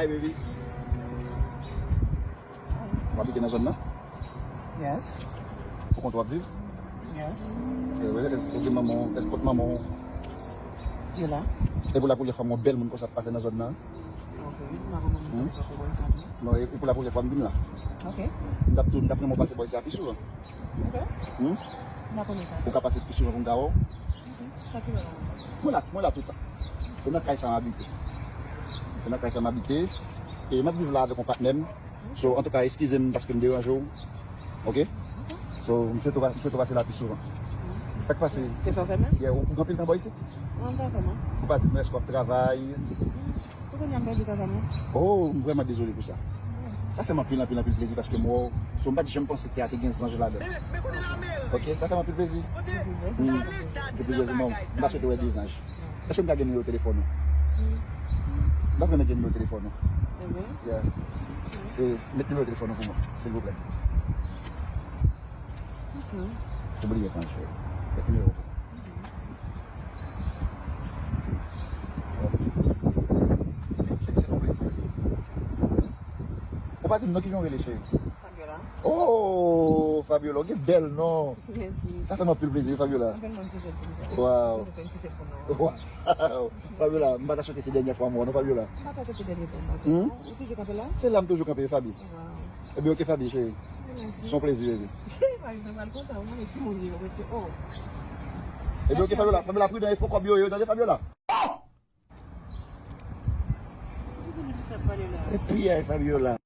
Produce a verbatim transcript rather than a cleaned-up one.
Hey, baby. W abite nan zòn nan? Yes. Pou kont w ap viv? Yes. E, wè, èske w gen manman w? Èske kot manman w? Yo la. E pou la premyè fwa m wè bèl moun konsa ap pase nan zòn nan? Ok, m pa konn manman m konsa pou bò sa tou. Non, e pou la premyè fwa m vin la. Ok. M t ap tou, m t ap renmen w pase bò isi a pi souvan. Ok. Hmm? M pa konnen sa. Ou ka pase pi souvan pou m ka wè w? Ok. Sa ki lè la? Mwen la, mwen la toutan. Se nan kay sa m abite. Se nan kay sa m abite. E m ap viv la avèk yon patnè m. So, antouka, eskize m paske m deranje w. Ok? Ok. So, m swete w pa, m swete w pase la pi souvan. Sa k pase? Se sa w fè menm? Yeah, ou, ou gen anpil tan bò isit? Non, m pa vrèman. Ou pa di m èske w ap travay? Pou kounye a m pèdi travay mwen. Oh, m vrèman dezole pou sa. Sa fè m anpil, anpil, anpil plezi paske m wè w. So, m pa t janm panse ke a te gen zanj ladan. Ok, sa fè m anpil plezi. Hmm. Gen plizyè zanj, m pa swete wè de zanj. Èske m ka gen nimewo telefòn ou? M pa konnen gen nimewo telefòn ou. Yeah. E, met nimewo telefòn ou pou mwen, silvouplè. Ou bliye kanche. Met nimewo. Se ton plezi. Ou pa di m non, kijan w rele, cheri? Fabiola. Oh, Fabiola, ou gen bèl non. Mèsi. Sa fè m anpil plezi, Fabiola. Anpil moun toujou di m sa. Wow. Toujou felisite pou non an. Wow. Fabiola, m pa ta swete se dènyè fwa m wè w non, Fabiola. M pa ta swete dènyè fwa m wè w non. Ou toujou kanpe la? Se la m toujou kanpe, Fabi. Wow. Ebyen, ok, Fabi, cheri. Mèsi. Se yon plezi, baby. Fabi, mwen mal kontan, mwen timoun yo, paske, oh. Ebyen, ok, Fabiola, Fabiola, pridan, e fo kòb yo ye, tande, Fabiola. Oh! Epi, ay, Fabiola.